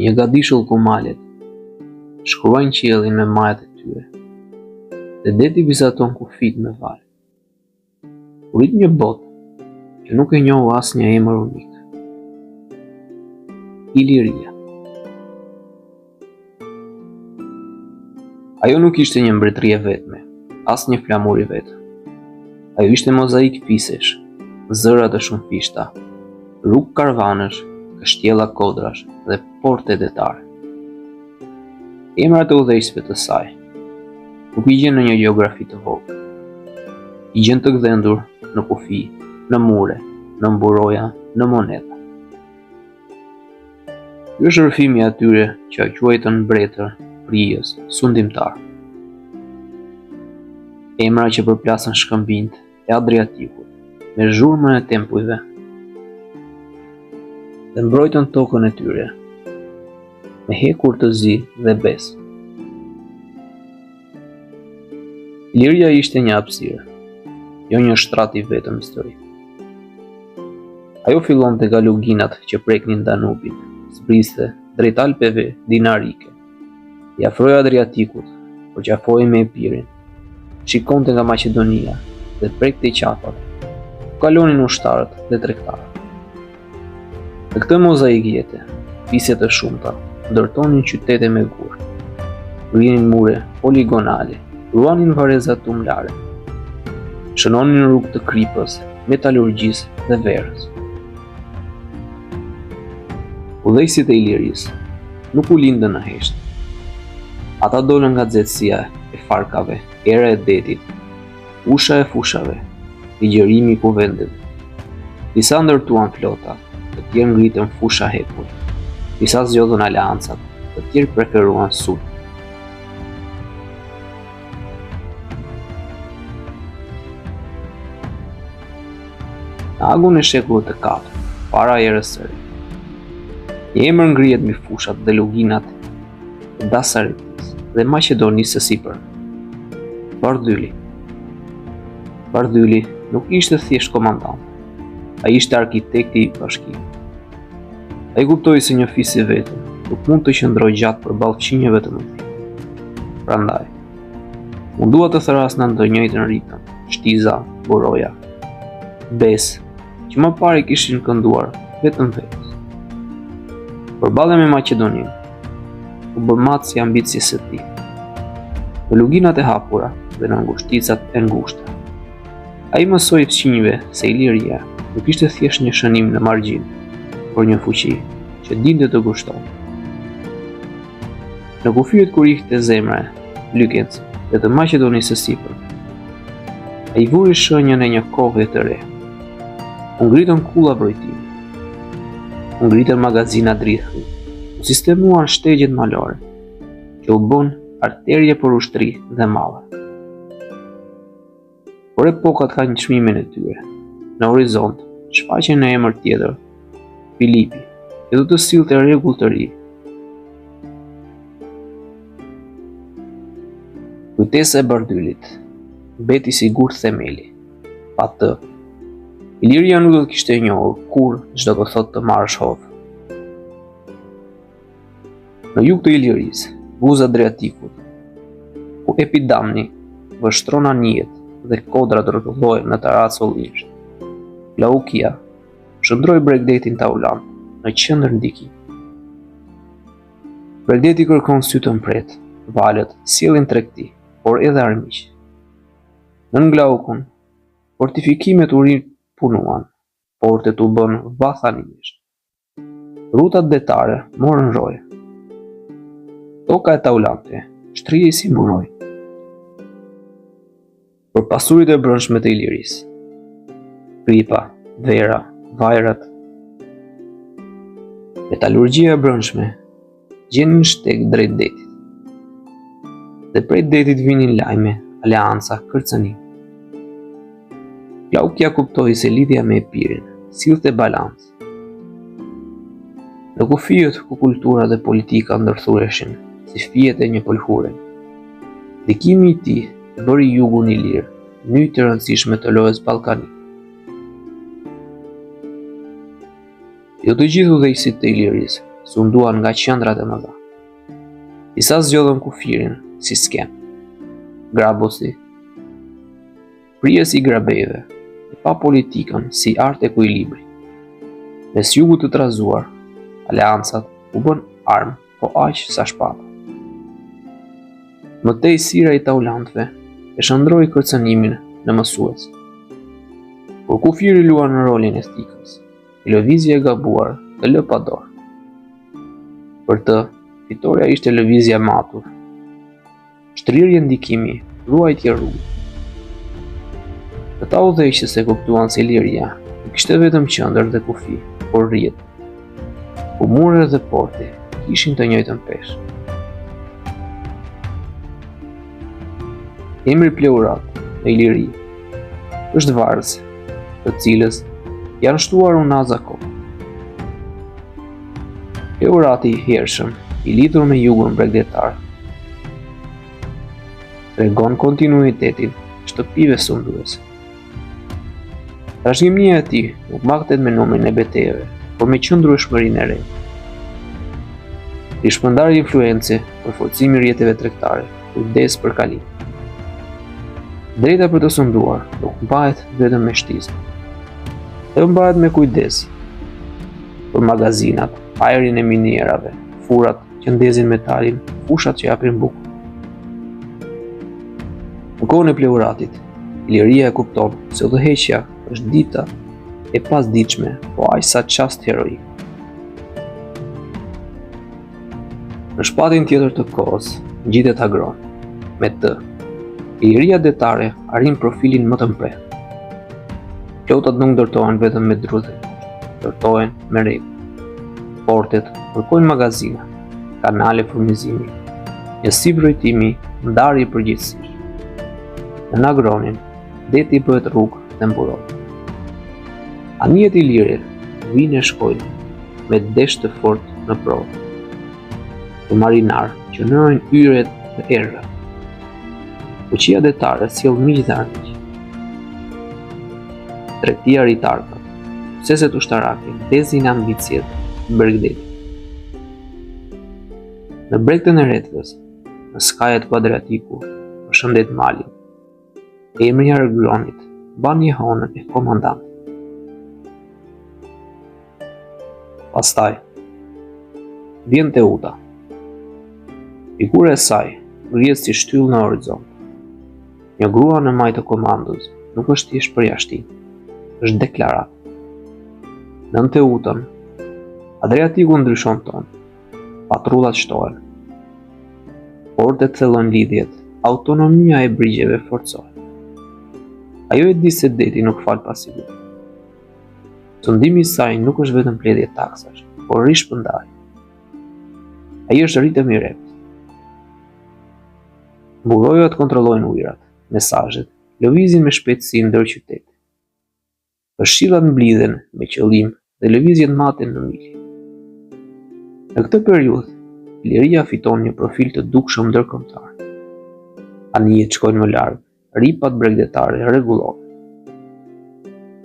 Në një gadishull ku malet shkruajnë qiellin me majat e tyre dhe deti vizaton kufijtë me valë. U rrit një botë që nuk e njohu asnjë emër unik. Iliria. Ajo nuk ishte një mbretëri e vetme, as një flamur i vetëm. Ajo ishte mozaik fisesh, zëra të shumëfishta, rrugë karvanësh, kështjella kodrash dhe porte detare. Emrat e udhëheqësve të saj nuk i gjen në një gjeografi të vogël. I gjen të gdhendur në kufi, në mure, në mburoja, në monedha. Ky është rrëfimi i atyre që e quajtën mbretër, prijës, sundimtar. Emra që përplasën shkëmbinjtë e Adriatikut me zhurmën e tempujve dhe mbrojtën tokën e tyre me hekur të zi dhe besë. Iliria ishte një hapësirë, jo një shtrat i vetëm historik. Ajo fillonte nga luginat që preknin Danubin, zbriste drejt Alpeve Dinarike, i afrohej Adriatikut, përqafohej me Epirin, shikonte nga Maqedonia dhe prekte qafat, ku kalonin ushtarët dhe tregtarët. Në këtë mozaik jete, fise të shumta ndërtonin qytete me gurë, ngrinin mure poligonale, ruanin varreza tumulare, shënonin rrugë të kripës, metalurgjisë dhe verës. Udhëheqësit e Ilirisë nuk u lindën në heshtje. Ata dolën nga nxehtësia e farkave, era e detit, Usha e fushave, ligjërimi i kuvendeve. Disa ndërtuan flota, të tjerë ngritën fusha hekuri. Disa zgjodhën aleancat, të tjerë preferuan sulm. Në agun e shekullit të katërt, para erës së re, një emër ngrihet mbi fushat dhe luginat e Dasaretisë dhe Maqedonisë së Sipërme. Bardhyli. Bardhyli nuk ishte thjesht komandant. Ai ishte arkitekti i bashkimit. Ai kuptoi se një fis i vetëm nuk mund të qëndrojë gjatë përballë fqinjëve të mëdhenj. Prandaj, u mundua të thërrasë në të njëjtën ritëm, shtiza, mburoja, besë, që më parë i kishin kënduar vetëm vetes. Përballja me Maqedoninë u bë matës i ambicies së tij. Në luginat e hapura dhe në ngushticat e ngushta. Ai mësoi fqinjëve se Iliria nuk ishte thjesht një shënim në margjinë, por një fuqi që dinte të pushtonte. Në kufijët ku rrihte zemra e Lykens dhe të Maqedonisë së Sipërme, ai vuri shenjën e një kohe të re. U ngritën kulla vrojtimi, u ngritën magazina drithëri, u sistemuan shtegjet malore, që u bënë arterie për ushtri dhe mallra. Por epokat kanë çmimin e tyre. Në horizont, shfaqej një emër tjetër, Filipi, që do të sillte rregull të ri. Kujtesa e Bardhylit mbeti si gur themeli. Pa të, Iliria nuk do të kishte njohur kurrë ç'do të thotë të marrësh hov. Në jug të Ilirisë, buzë Adriatikut, ku Epidamni vështron anijet dhe kodrat rrotullohen në tarracë ullinjsh. Glaukia shndërroi bregdetin taulant në qendër ndikimi. Bregdeti kërkon sy të mprehtë, valët sjellin tregti, por edhe armiq. Nën Glaukun, fortifikimet u ripunuan, portet u bënë vathë anijesh. Rutat detare morën roje. Toka e Taulante shtrihej si mburojë. Për pasuritë e brendshme të Ilirisë. Kripa, vera, vajrat. Metalurgjia e brendshme gjenin shteg drejt detit. Dhe prej detit vinin lajme, aleanca, kërcënim. Glaukia kuptoi se lidhja me Epirin sillte balancë. Në kufijët ku kultura dhe politika ndërthureshin si fijet e një pëlhure, ndikimi i tij e bëri jugun ilir nyjë të rëndësishme të lojës ballkanike. Jo të gjithë udhëheqësit të Ilirisë sunduan nga qendrat e mëdha. Disa zgjodhën kufirin si skenë. Graboci, prijës i Grabejve, e pa politikën si art ekuilibri. Mes jugut të trazuar, aleancat u bënë armë po aq sa shpata. Më tej Sira i Taulantëve e shndërroi kërcënimin në mësues. Kur kufiri luan rolin e thikës, një lëvizje e gabuar të lë pa dorë. Për të, fitorja ishte lëvizja e matur. Shtrirje ndikimi, ruajtje rruge. Këta udhëheqës e kuptuan se Iliria nuk ishte vetëm qendër dhe kufi, por rrjet. Ku muret dhe porti kishin të njëjtën peshë. Emri Pleurat në Iliri është varëse, të cilës janë shtuar unaza kohe. Pleurati i hershëm, i lidhur me jugun bregdetar, tregon kontinuitetin e shtëpive sunduese. Trashëgimia e tij nuk matet me numrin e betejave, por me qëndrueshmërinë e re. Rishpërndarje influence, përforcimi i rrjeteve tregtare, kujdes për kalim. E drejta për të sunduar nuk mbahet vetëm me shtizë. Ajo mbahet me kujdes për magazinat, ajrin e minierave, furrat që ndezin metalin, fushat që japin bukë. Në kohën e Pleuratit, Iliria e kupton se udhëheqja është ditë e pasditshme, po aq sa çast heroik. Në shpatin tjetër të kohës, ngjitet Agroni. Me të, Iliria detare arrin profilin më të mprehtë. Flotat nuk ndërtohen vetëm me dru dhe ndërtohen me rregull. Portet kërkojnë magazina, kanale furnizimi, njësi vrojtimi, ndarje përgjegjësish. Nën Agronin, deti bëhet rrugë dhe mburojë. Anijet ilire vijnë e shkojnë me desh të fortë në provë. Të marinarë që njohin yjet dhe erërat. Fuqia detare sjell miq dhe armiq. Tregtia rrit arkat, sukseset ushtarake ndezin ambiciet e bregdetit. Në breg të Neretvës, në skajet ku Adriatiku përshëndet malin, Emri i Agronit mban jehonën e komandantit. Pastaj, vjen Teuta. Figura e saj ngrihet si shtyllë në horizont. Një grua në majë të komandës nuk është thjesht përjashtim, është deklaratë. Nën Teutën, Adriatiku ndryshon ton. Patrullat shtohen. Portet thellojnë lidhjet, autonomia e brigjeve forcohet. Ajo e di se deti nuk fal pasiguri. Sundimi i saj nuk është vetëm mbledhje taksash, por rishpërndarje. Ai është ritëm i rreptë. Mburojat kontrollojnë ujërat, mesazhet, lëvizin me shpejtësi ndër qytete. Këshillat mblidhen me qëllim dhe lëvizjet maten në milje. Në këtë periudhë, Iliria fiton një profil të dukshëm ndërkombëtar. Anijet shkojnë më larg, ripat bregdetare rregullohen.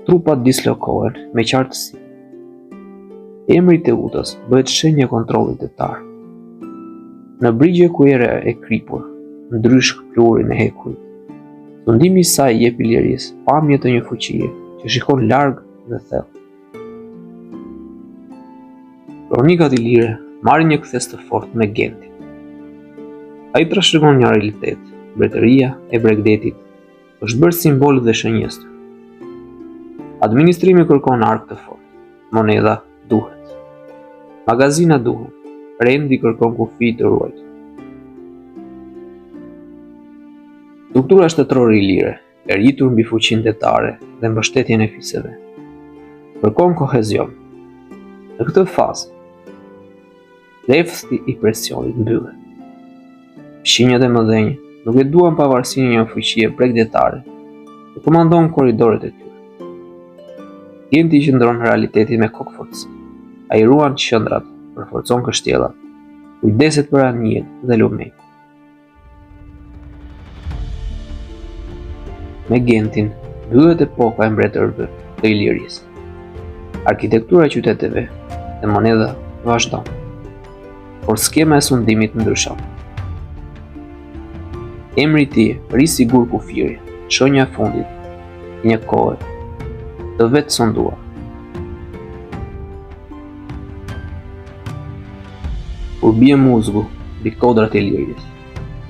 Trupat dislokohen me qartësi. Emri i Teutës bëhet shenjë e kontrollit detar. Në brigje ku era e kripur ndryshk pluhurin e hekurit, Sundimi i saj i jep Ilirisë pamje të një fuqie që shikon larg dhe thellë. Kronikat ilire marrin një kthesë të fortë me Gentin. Ai trashëgon një realitet, mbretëria e bregdetit është bërë simbol dhe shënjestër. Administrimi kërkon arkë të fortë, monedha duhet. Magazina duhen, rendi kërkon kufij të ruajtur. Struktura shtetërore ilire, e rritur mbi fuqinë detare dhe mbështetjen e fiseve, kërkon kohezion. Në këtë fazë, lefthi i presionit mbyllet. Fqinjët e mëdhenj nuk e duan pavarësinë e një fuqie bregdetare që komandon korridoret e tyre. Genti i qëndron realitetit me kokëfortësi. Ai ruan qendrat, përforcon kështjellat, kujdeset për anijet dhe lumenjtë. Me Gentin, mbyllet epoka e mbretërve të Ilirisë. Arkitektura e qyteteve dhe monedha vazhdon. Por skema e sundimit ndryshon. Emri i tij rri si gur kufiri, shenja e fundit e një kohe të vetësunduar. Kur bie muzgu mbi kodrat e Ilirisë,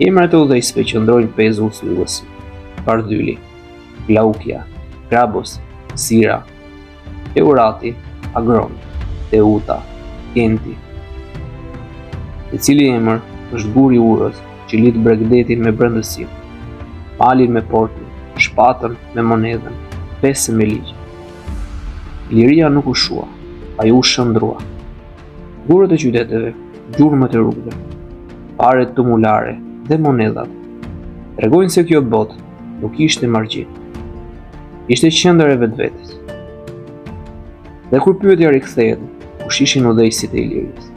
emrat e udhëheqësve qëndrojnë pezull si yllësi, Bardhyli, Glaukia, Grabosi, Sira, Eurati, Agroni, Teuta, Genti. Secili emër është gur i urës që lidh bregdetin me brendësinë, malin me portin, shpatën me monedhën, besën me ligjin. Iliria nuk u shua, ajo u shndërrua. Gurët e qyteteve, gjurmët e rrugëve, varet tumulare dhe monedhat, tregojnë se kjo botë nuk ishte margjinë. Ishte qendër e vetvetes. Dhe kur pyetja rikthehet, kush ishin udhëheqësit e Ilirisë?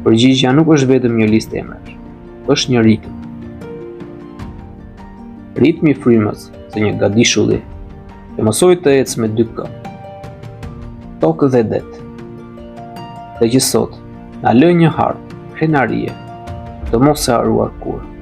Përgjigja nuk është vetëm një listë emrash, është një ritëm. Ritmi i frymës së një gadishulli që mësoi të ecë me dy këmbë, tokë dhe det. Dhe që sot na lë një hartë krenarie për të mos e harruar kurrë.